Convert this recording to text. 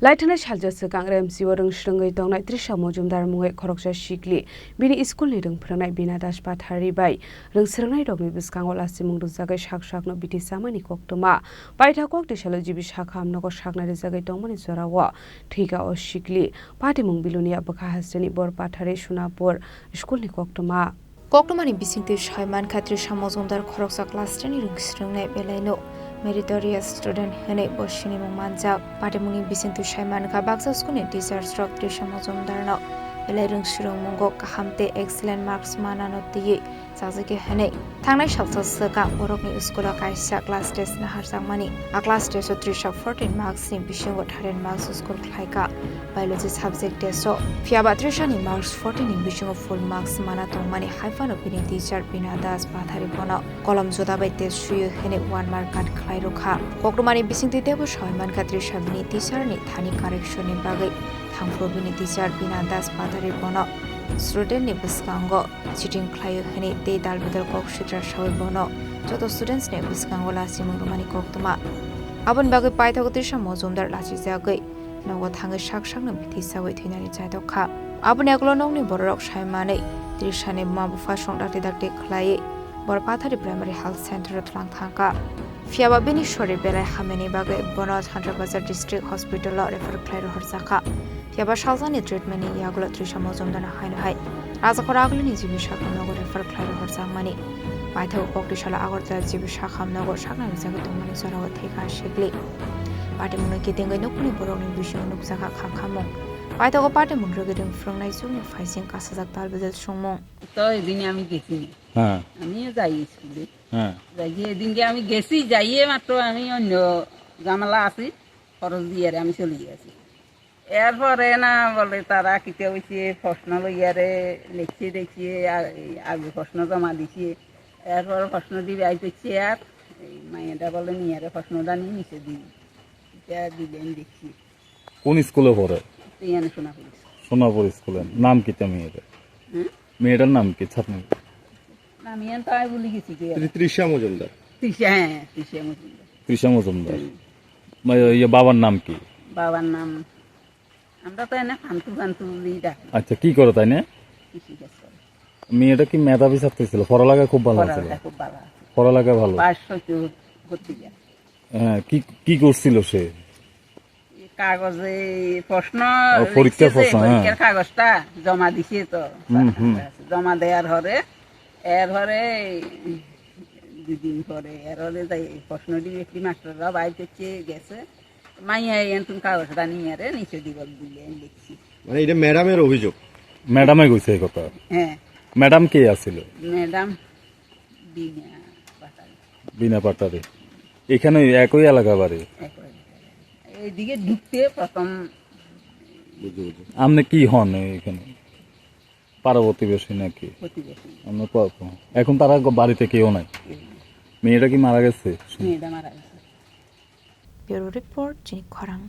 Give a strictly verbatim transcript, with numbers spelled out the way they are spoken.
Laithana salsa swkang R M C o rwng swrwngwi tongnai Trisha Mojumdar mungwi khoroksa sikli bini school ni rwng phwrwngnai Bina Das Pathari bai rwng swrwngnairokni bwskango lachimung rwjagwi sak sakno bithi chamani koktwma. Paithak kok tisalo G B sakha hamnogo saknai rwjagwi tongmani jorao thwika o sikli. Patimung Bilonia bwkha hasteni Bor Pathari Sunapur school ni koktwma. Koktwmani bisingtwi sai mankha Trisha Mojumdar khoroksa class ten ni rwng swrwngnai belaino meritorious student hwnwi bo sinimung manjak. Patimungni bisingtwi sai mankha baksa school ni teachers rok Trisha Mojumdarno belai rwng swrwngmungo kaham tei excellent marks manano twiwi chajakya hwnwi. Thangnai salsa swkang borokni school o kaisa class test naharjakmani. A class test o Trisha fourteen marks ni bisingo thirteen marks score khlaikha. Biology subject test o. Phiyaba Trisha ni marks fourteen ni bisingo full marks mana tongmani, hai phano bini teacher Bina Das Pathari bono kolom juda bai test suiwi hwnwi one mark cut khlai rwkha. Koktwmani bisingtwi teibo sawi mankha Trisha bini teacher ni thani correction ni bagwi thangphuru bini teacher Bina Das Pathari bono student ni bwskango cheating khlaio hwnwi tei dal bidal kok sitra sawi bono joto students ni bwskango lachimung rwmani koktwma. Aboni bagwi paithago Trisha Mojumdar lachijagwi nogo thangwi sak sakno bithi chawi thwinani chaidok kha. Aboni yagulo nokni bororok sai manwi Trisha ni buma bupha song dakti dakti khlaiwi Bor Pathari Primary Health Center o twlang thangkha. Phiyaba bini sorir belai hamyani bagwi bono Chandra Bazar District Hospital o refer khlai rohorjakha. Phiyaba salsani treatment ni yagulo Trisha Mojumdarno haino hai Rajakhor agulini G B sakhamnogo refer khlai rohorjakmani. Paithago kokti salo Agartala G B sakhamnogo sakna rwjagwi tongmani jorao thwikha sikli. Patimungno kitingwi nukmani borokni bisingo nukjakha khakhamung. Paithago patimung rwgwi rwng phwrwngnai chukni phaising kasajak talbidal songmung. তো এদিন আমি গেছি না। হ্যাঁ। আমিও যাই স্কুলে। হ্যাঁ। যাই গিয়ে এদিনকে আমি গেছি, যাইয়ে মাত্র আমি অন্য ঝামেলা আছি, খরচ দিয়ে আর আমি চলে গেছি। এরপরে না বলে তারা কিতা হইছে, প্রশ্ন লইয়ারে লিখছে দেখছি, আ-, এই আগে প্রশ্ন জমা দিছে, এরপর প্রশ্ন দিবে আইতেছে আর এই মাইয়াটা বলে নিয়ে আরে প্রশ্নটা নিয়ে নিচে দিবি। এটা দিলে আমি দেখছি। কোন স্কুলে পড়ে? ইয়ানে সোনাপুর স্কুল। সোনাপুর স্কুলে। নাম কিতা মেয়েটার? হুম? মেয়েটার নাম কি? ছাত্র নাম ইয়ান তো আমি ভুলে গেছি কি। তৃ-, তৃষা মজুমদার। তৃষা, হ্যাঁ, তৃষা মজুমদার। তৃষা মজুমদার। হুম। মা-, ইয়ে, বাবার নাম কি? বাবার নাম, আমরা তো এনে ফান্তু ফান্তু বলি ডাকি। আচ্ছা, কি করো তাই না? কৃষি কাজ করে। মেয়েটা কি মেধাবী ছাত্রী ছিল? পড়ালেখা খুব ভালো ছিল? পড়ালেখা খুব ভালো আছে। পড়ালেখা ভালো? পাস হইতে ভর্তি যায়। হ্যাঁ, কি, কি করছিল সে? এই কাগজে প্রশ্ন ও, পরীক্ষার লিখছে যে প্রশ্ন, হ্যাঁ। পরীক্ষার কাগজটা জমা দিছে তো। হুম, হুম। জমা দেওয়ার পরে, এর পরে দুদিন পরে, এর পরে যাই প্রশ্ন দিয়ে একটি মাস্টাররা বাইর করছে, গেছে। মাইয়া এখন তুমি কাগজটা নিয়ে আরে নিচে দিব, দিলে আমি লিখছি। মানে এটা ম্যাডামের অভিযোগ? ম্যাডামে কইছে এই কথা? হ্যাঁ। ম্যাডাম কে আছিল? ম্যাডাম বিনা পাটারি। বিনা পাটারি। এখানে একই এলাকা বাড়ি? একই এলাকা। এইদিকে ঢুকতে প্রথম বুঝি, বুঝি। আপনি কি হন এখানে? পাড়া প্রতিবেশী নাকি? প্রতিবেশী। আপনার প-, প-, এখন তারা গ-, বাড়িতে কেউ নাই? কেউ নেই। মেয়েটা কি মারা গেছে? মেয়েটা মারা গেছে। Bureau report, Chini Khorang.